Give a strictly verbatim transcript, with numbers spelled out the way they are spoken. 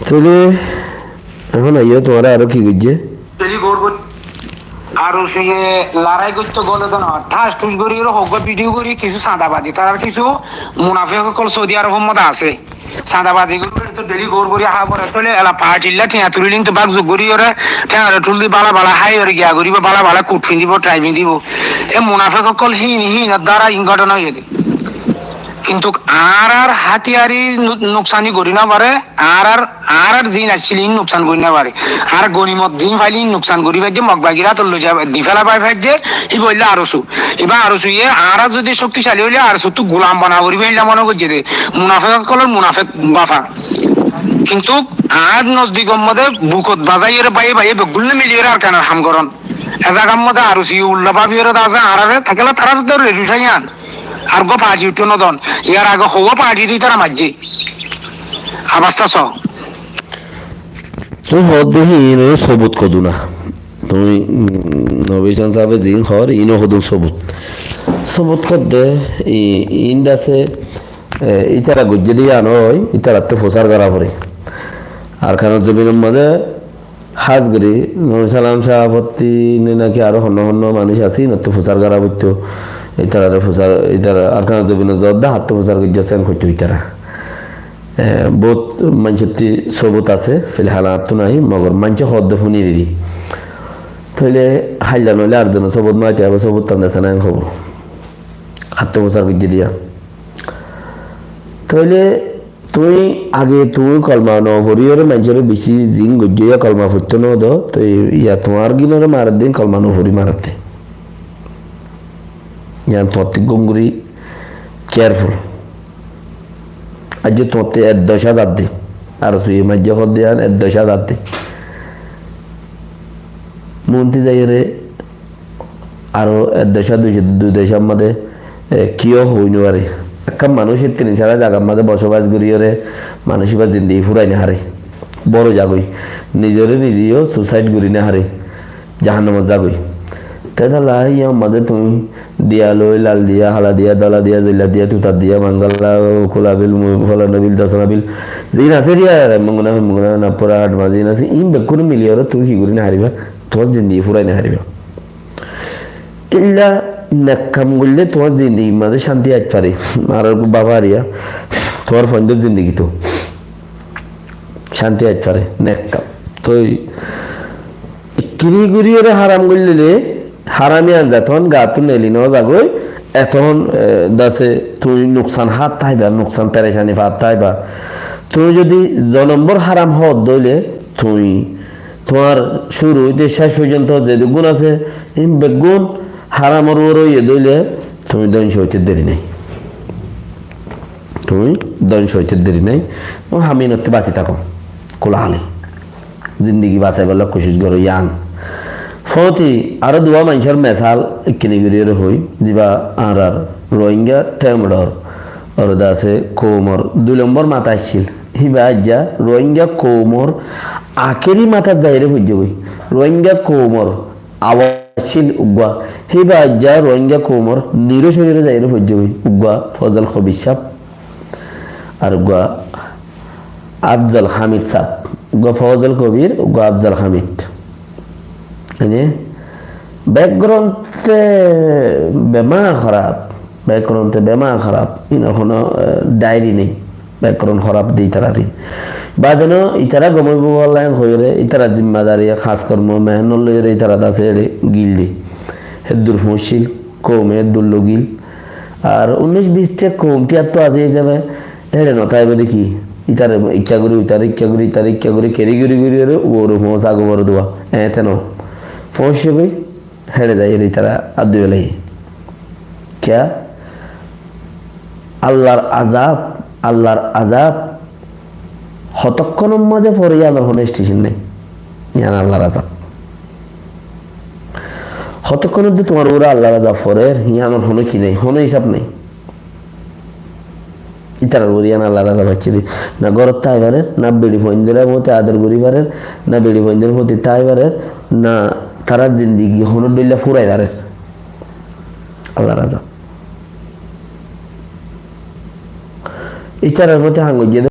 Tóile ehón aiyó, tuáñra aró ki goijjé? Tóile gor gor-, aró siye larái goittó gole de no, thás thús gorí ore hoggúa video gorí, kissú sañdabazi, tarár kissú munafek ókkol Saudi Arobor modé asé. Sañdabazi gorí ore to deli gor gorí há foré, tóile ela party lla thiañ tulí lin to bák zuk gorí ore, thiañ ore thul di bála bála hái ore giya goríbo, bála bála kut findibo, thai findibo. E munafek ókkol híin, híinor dara in góthona óiye de. Kintu añárar hátiyari nu-, nuksani gorí no fare, añárar, añárar ziín accíl, iín nuksan gorí no fare. Añárar gonimot ziín failí, iín nuksan gorí faijjé, Mog bagir átot loi zai di féla bai faijjé, íba óilde ARSU. Íba ARSU ye, añára zodi cókticali óile ARSU ttu gulam bana foribo, ílla mone goijjé de. Munafek ókkolor munafek bafa. Kintu añár nozdikor modé bukot bazai ore báiye báiye beggúne mili ore Arkanor ham goron. E zagar modé ARSU ye ulla bábi ore de asé añárare, tákile tarár de redu caiyan. Ar uggúa party uiththó no don. Yar age hoggúa party re ítara maijjé. Abasta só. Tuñí hoódde híin sobut hodún na. Tuñí, mm, Nobi Hosen sábe ziín hoór, iín hodún sobut. Sobut hoódde, i-, iín de asé, e, ítara goijjé de yían ói, ítarattú fusár gorá foré. Arkanor zobinor mazé hás gorí Nur Salam Cah, Fotti ne naki aró honnúa honnúa manúic asé, ínottú fusár gorá foittó. Ítarare fusár, ítara Arkanor zobinot zoódde hattú fusár goijjé, sen hoittó ítara. E, bout maincótti sobut asé, filhal añáttu nái, mogor maincé hoódde fúnir eri. Tóile háilla noóile ar zone sobut maite aibó, sobut tan dese na en hobo. Hattú fusár goijjé diya. Tóile tuñí age tuñí kolma no forí ore maincóre beci zin goijjó, yá kolma foittó no do, toi yá tuáñr ginore maredde, kolma no forí maredde. Yián tuáñttú gom gorí careful. Aijjó tuáñttú ek doca zadde. ARSU ye maijjé hoódde yián ek doca zadde. Muúntu zaiyóre aró ek doca, dui doca, dui docar mazé, e, kiyó hoói no fare. Ekkán manúic e tin sair zagar mazé bosabas goríyore manúic íba zindigi fúrai no fare. Bóro zagói. Nizoré nize yó suicide gorí no fare. Jahannamot zagói. Te tálla yían mazé tuñí diya loi, lal diya, hala diya, dóla diya, zoilla diya, tuta diya, mangala, kula bil, mu-, folana bil, dosana bil. Ziín asé diya, munguna, munguna, napura, hatma, ziín asé, iín bekkún miliyóre tuñí ki gorí no fariba? Tuáñr zindigi fúrai no fariba. Illa nek kam goille tuáñr zindigir mazé cánti aití fare. Ar baba ariya, tuáñr fuaindor zindigittú cánti aití fare, nek kam. Toi ekkini gorí ore haram goillé, haram yián zeton gattú neli no zagói, eton, e, dase tuñí nuksan hát táiba, nuksan perecani fát táiba. Tuñí zodi zo nombor haram hoódde óile, tuñí Tuáñr cúru óite céc foijjonto zedukkún asé, ín beggún háramor uore óiye dóile, tuñí dóngco óite deri nái. Tuñí dóngco óite deri nái. Ó ham ínottú basi táko. Kúlahali. Zindigi basaibálla kucíc goró yián. Fóti aró duwá maincór mesal ekkini gorí ore hoói, ziba añárar Rohingya thémedor, ore de asé koumor dui lombor mata accíl. Híba aijja Rohingya koumor akéri matát zaiyóre foijjé goi. Rohingya koumor awaz accíl uggúa. Híba aijja Rohingya koumor niróc óiyore zaiyóre foijjé goi. Uggúa Fozol Kobir sáb, ar uggúa Afzol Hamid sáb. Uggúa Fozol Kobir, uggúa Afzol Hamid. Ene background te bema hóraf, background te bema hóraf, inor hono, eh, diary nei, background hóraf de itarari. Bade no, itara gom óibo bolla en hoiyore, itara zimmadari, khas kormo, mehénnot loiyore itara dase ere gil de. Heddur foóñiccíl, koume heddur logil. Ar unnúic bic te koum tiyatto azi hísabe, Héçe no táibo de ki? Ítare ikká gorí, uitare ikká gorí, ítare ikká gorí, keri gorí gorí gorí, uore foóñsa gobor duwa. Eéñte no. Foóñse goi, héçe zaiyóre ítara addui félaiye. Kiyá? Allar azab, Allar azab. Hotokkónor mazé fore yíanor honó esticon nái. Yían Allar azab. Hotokkón edde tuáñr uore Allar azab forer, yíanor honó ki nái, honó hísab nái. Ítarar uore yían Allar azab aiccé de. Na górot tái farer, na beçi fuaindór foti ador gorí farer, na beçi fuaindór foti tái farer, na tarár zindigi honó dhoilla furai farer. Allar azab. Ítarar bóti ham goijjé